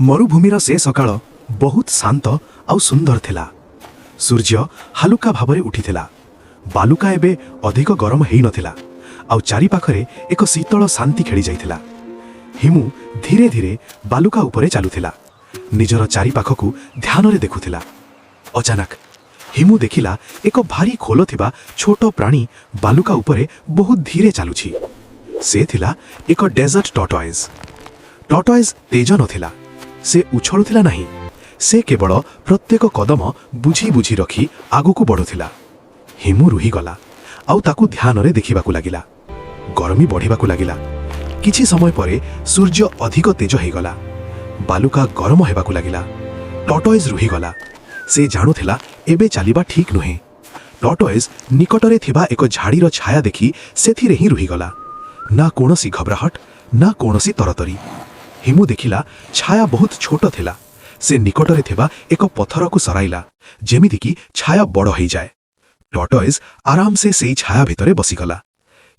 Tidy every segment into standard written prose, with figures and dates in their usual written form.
ମରୁଭୂମିର ସେ ସକାଳ ବହୁତ ଶାନ୍ତ ଆଉ ସୁନ୍ଦର ଥିଲା। ସୂର୍ଯ୍ୟ ହାଲୁକା ଭାବରେ ଉଠିଥିଲା। ବାଲୁକା ଏବେ ଅଧିକ ଗରମ ହେଇନଥିଲା ଆଉ ଚାରିପାଖରେ ଏକ ଶୀତଳ ଶାନ୍ତି ଖେଳି ଯାଇଥିଲା। ହିମୁ ଧୀରେ ଧୀରେ ବାଲୁକା ଉପରେ ଚାଲୁଥିଲା, ନିଜର ଚାରିପାଖକୁ ଧ୍ୟାନରେ ଦେଖୁଥିଲା। ଅଚାନକ ହିମୁ ଦେଖିଲା, ଏକ ଭାରି ଖୋଲ ଥିବା ଛୋଟ ପ୍ରାଣୀ ବାଲୁକା ଉପରେ ବହୁତ ଧୀରେ ଚାଲୁଛି। ସେ ଥିଲା ଏକ ଡେଜର୍ଟ ଟଟଏଜ୍। ଟଟଏଜ୍ ତେଜ ନଥିଲା, ସେ ଉଛଳୁଥିଲା ନାହିଁ। ସେ କେବଳ ପ୍ରତ୍ୟେକ କଦମ ବୁଝି ବୁଝି ରଖି ଆଗକୁ ବଢ଼ୁଥିଲା। ହିମୁ ରୁହିଗଲା ଆଉ ତାକୁ ଧ୍ୟାନରେ ଦେଖିବାକୁ ଲାଗିଲା। ଗରମି ବଢ଼ିବାକୁ ଲାଗିଲା। କିଛି ସମୟ ପରେ ସୂର୍ଯ୍ୟ ଅଧିକ ତେଜ ହେଇଗଲା। ବାଲୁକା ଗରମ ହେବାକୁ ଲାଗିଲା। ଟଟଏଜ୍ ରୁହିଗଲା। ସେ ଜାଣୁଥିଲା, ଏବେ ଚାଲିବା ଠିକ୍ ନୁହେଁ। ଟଟଏଜ୍ ନିକଟରେ ଥିବା ଏକ ଝାଡ଼ିର ଛାୟା ଦେଖି ସେଥିରେ ହିଁ ରୁହିଗଲା। ନା କୌଣସି ଘବରାହଟ, ନା କୌଣସି ତରତରି। ହିମୁ ଦେଖିଲା, ଛାୟା ବହୁତ ଛୋଟ ଥିଲା। ସେ ନିକଟରେ ଥିବା ଏକ ପଥରକୁ ସରାଇଲା, ଯେମିତିକି ଛାୟା ବଡ଼ ହେଇଯାଏ। ଟଟଏଜ୍ ଆରାମସେ ସେଇ ଛାୟା ଭିତରେ ବସିଗଲା।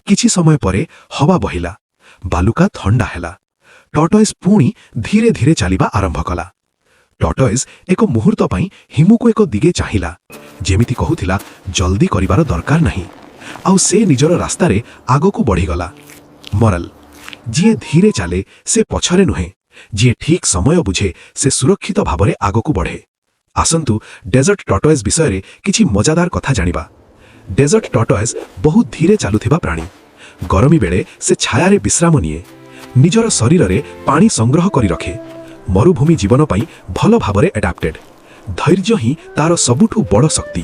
କିଛି ସମୟ ପରେ ହବା ବହିଲା, ବାଲୁକା ଥଣ୍ଡା ହେଲା। ଟଟଏଜ୍ ପୁଣି ଧୀରେ ଧୀରେ ଚାଲିବା ଆରମ୍ଭ କଲା। ଟଟଏଜ୍ ଏକ ମୁହୂର୍ତ୍ତ ପାଇଁ ହିମୁକୁ ଏକ ଦିଗେ ଚାହିଁଲା, ଯେମିତି କହୁଥିଲା, ଜଲ୍ଦି କରିବାର ଦରକାର ନାହିଁ। ଆଉ ସେ ନିଜର ରାସ୍ତାରେ ଆଗକୁ ବଢ଼ିଗଲା। ମରାଲ: ଯିଏ ଧୀରେ ଚାଲେ, ସେ ପଛରେ ନୁହେଁ। ଯିଏ ଠିକ୍ ସମୟ ବୁଝେ, ସେ ସୁରକ୍ଷିତ ଭାବରେ ଆଗକୁ ବଢ଼େ। ଆସନ୍ତୁ ଡେଜର୍ଟ ଟଟଏଜ୍ ବିଷୟରେ କିଛି ମଜାଦାର କଥା ଜାଣିବା। ଡେଜର୍ଟ ଟଟଏଜ୍ ବହୁତ ଧୀରେ ଚାଲୁଥିବା ପ୍ରାଣୀ। ଗରମୀ ବେଳେ ସେ ଛାୟାରେ ବିଶ୍ରାମ ନିଏ। ନିଜର ଶରୀରରେ ପାଣି ସଂଗ୍ରହ କରି ରଖେ। ମରୁଭୂମି ଜୀବନ ପାଇଁ ଭଲ ଭାବରେ ଆଡାପ୍ଟେଡ୍। ଧୈର୍ଯ୍ୟ ହିଁ ତାର ସବୁଠୁ ବଡ଼ ଶକ୍ତି।